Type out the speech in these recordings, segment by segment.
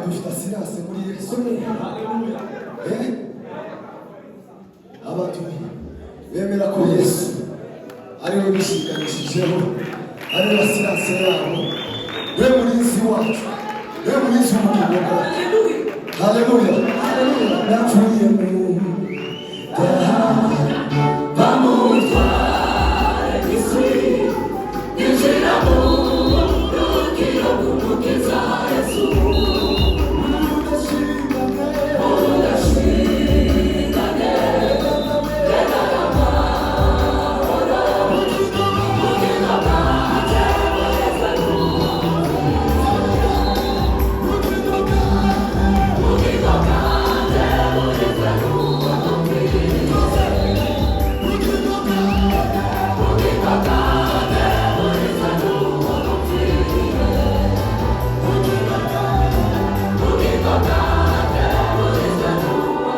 Dufite assurance muri Yesu. Eh? Abantu bemera ko Yesu ari we bishinganishijeho, ari we assurance yabo, we murinzi wacu, we murinzi w'ubugingo bwacu. Haleluya! Napfuye mu byaha, Bamutwara isi, yinjira mu rukiro rw'Umukiza Yesu. Udashingane, amahoro, ubugingo bwanjye bugeze ubugingo bwanjye bugeze n'uwo. Ubugingo bwanjye bugeze n'uwo. Ubugingo bwanjye bugeze n'uwo.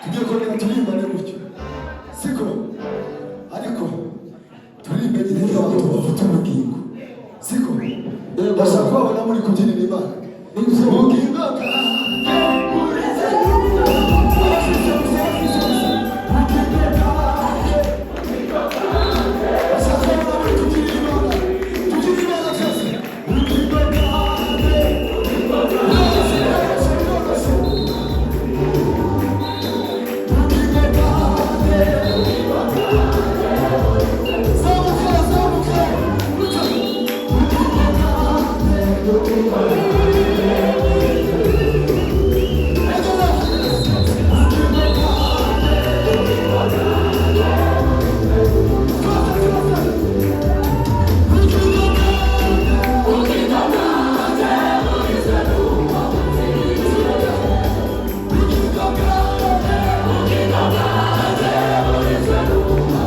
Tugiye kongera turimbane gutyo, siko? Ariko turirimbe nyine nk'abantu bafite ubugingo, siko? Ndashaka kubabona muri kubyinira Imana. Ubugingo bwanjye burize n'uwo. Ubugingo bwanjye. Ndashaka kubabona muri kubyinira Imana. Tubyinire Imana twese. Ubugingo bwanjye. Biroroshye, biroroshye, biroroshye. Ubugingo bwanjye. Zamuka, zamuka. Ubugingo bwanjye. Egera. Ubugingo bwanjye. Twese, twese. Ubugingo bwanjye. Ubugingo bwanjye bugeze n'uwo. Ubugingo bwanjye. Ubugingo bwanjye bugeze n'uwo.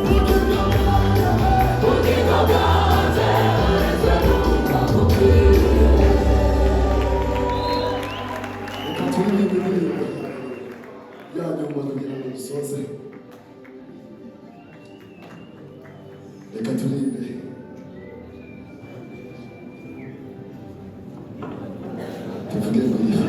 Ubugingo bwanjye. Ubugingo bwanjye bugeze n'uwo. Reka turirimbe indirimbo ya nyuma kugira ngo dusoze. Reka turirimbe. Tuvuge ngo ifa.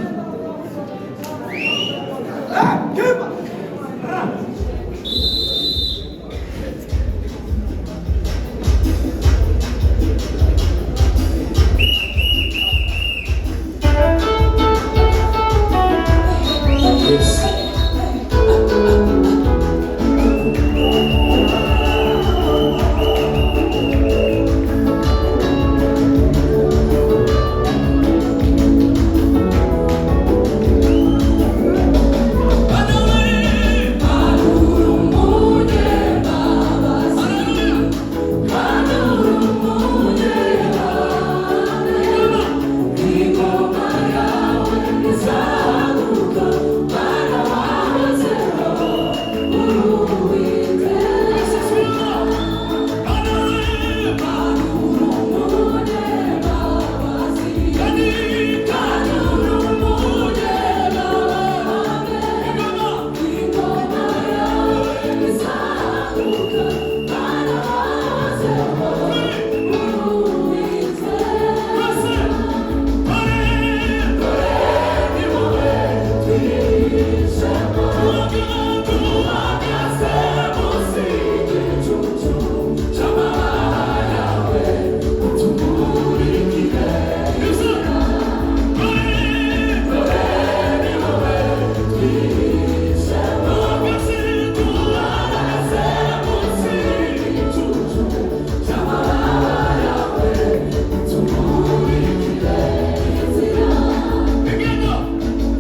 Yes.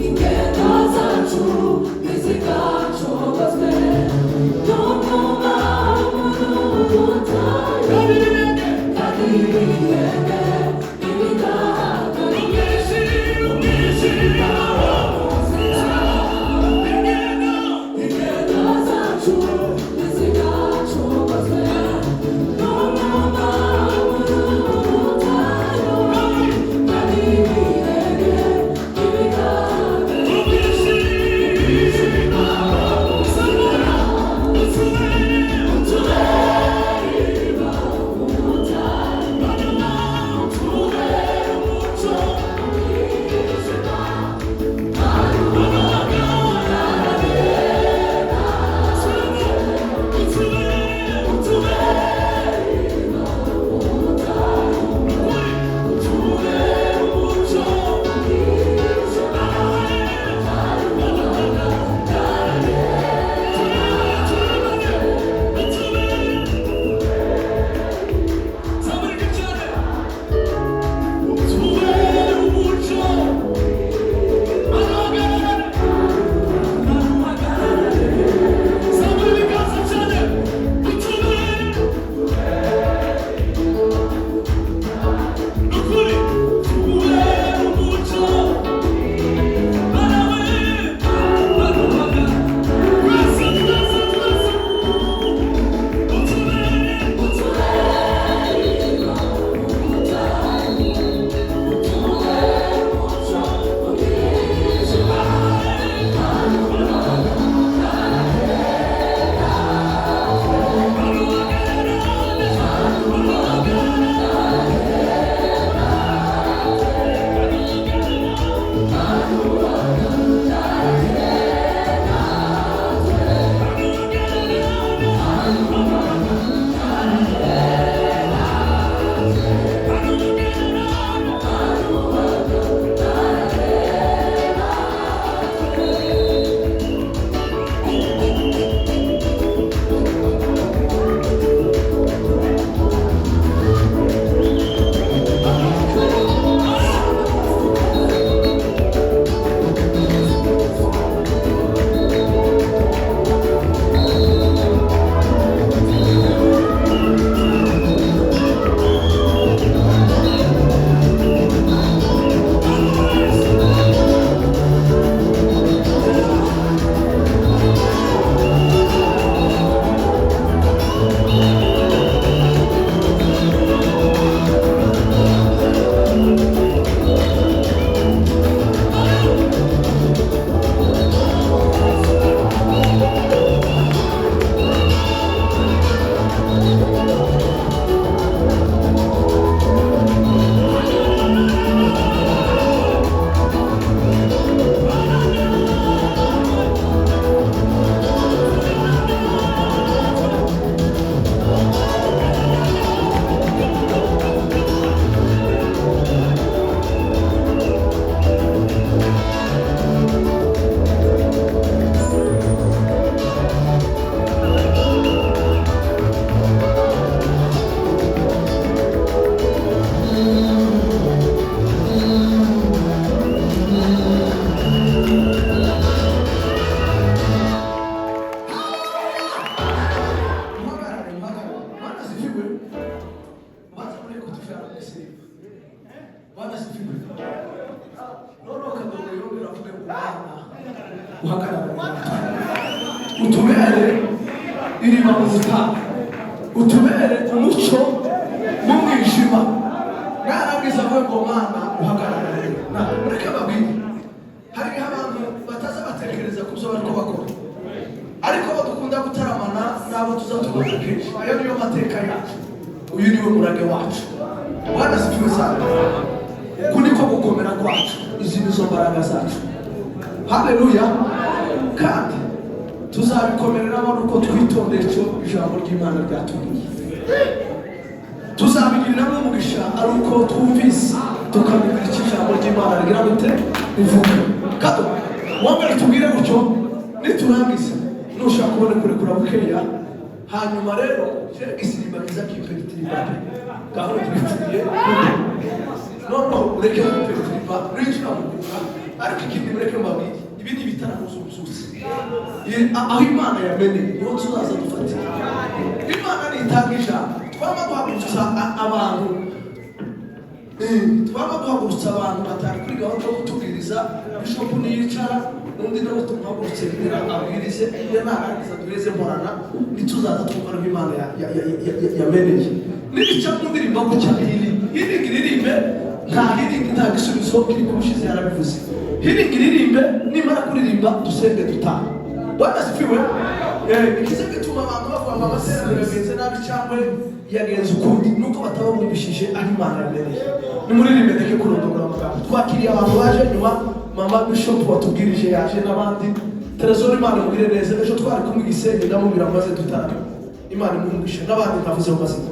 Ingendo zacu ntizigacogozwe n'umwuma w'ubutayu, kandi ibirenge ntibigahagarike Ingendo zacu ntizigacogozwe n'umwuma w'ubutayu, kandi ibirenge ntibigahagarike. kubyara mu isirimba. Bwana asifiwe. Noneho Kadogo yongera avuge ngo: "Mwana, uhagarare natwe, utubere iriba mu butayu, utubere umucyo mu mwijima." Narangiza avuge ngo: "Mwana, uhagarare." Na mureke babwire, hari igihe abantu bataza batekereza ku byo bariko bakora, ariko abo dukunda gutaramana n'abo tuza tubona kenshi, ayo niyo mateka yacu, uyu niwe murage wacu. Bwana asifiwe sana. Uku niko gukomera kwacu, izi nizo mbaraga zacu. Haleluya! Kandi tuzabikomereramo nuko twitondeye icyo ijambo ry'Imana ryatubwiye. Tuzabigiriramo umugisha ari uko twumvise, tukamenya icyo ijambo ry'Imana rigira gute, rivuga. Kado wongere tubwire gutyo, niturangiza nushaka kubona kurekura bukeya. Hanyuma rero isirimba kiza kiperturba pe, gahunda ibipfuye. Noneho ureke kuperturba, rinjira mu mwuka. Ariko ikindi mureke mbabwire, ibi ni ibitaramo z'ububyutse. Aho Imana yameneye niho tuzaza dufatira. Imana nitanga ijambo, twaba duhagurutsa abantu, twaba duhagurutsa abantu batari kuri gahunda yo kutubwiriza. Bishopu niyicara, undi nawe tumuhagurutse kugira abwirize. Iyo narangiza duheze mporana, ntituzaza twumva aho Imana yameneye. Nibica mu ndirimbo gutya, healing, healing iririmbe, nta healing, nta gisubizo kiri kubushize. Yarabivuze, healing iririmbe, nimara kuririmba dusenge, dutaha. Bwana asifiwe. Ikiza gituma abantu bavuga ngo amateraniro yagenze nabi cyangwa yagenze ukundi, nuko bataba bumvishije aho Imana yameneye. Nimuririmbe, ndeke kurondogora amagambo. Twakiriye abantu baje nyuma, mama bishop watubwirije yaje n'abandi. Teresore, Imana imugire neza. Ejo twari kumwe i Gisenyi, ndamubwira maze dutarame. Imana imuhungishe n'abandi ntavuze mu mazina.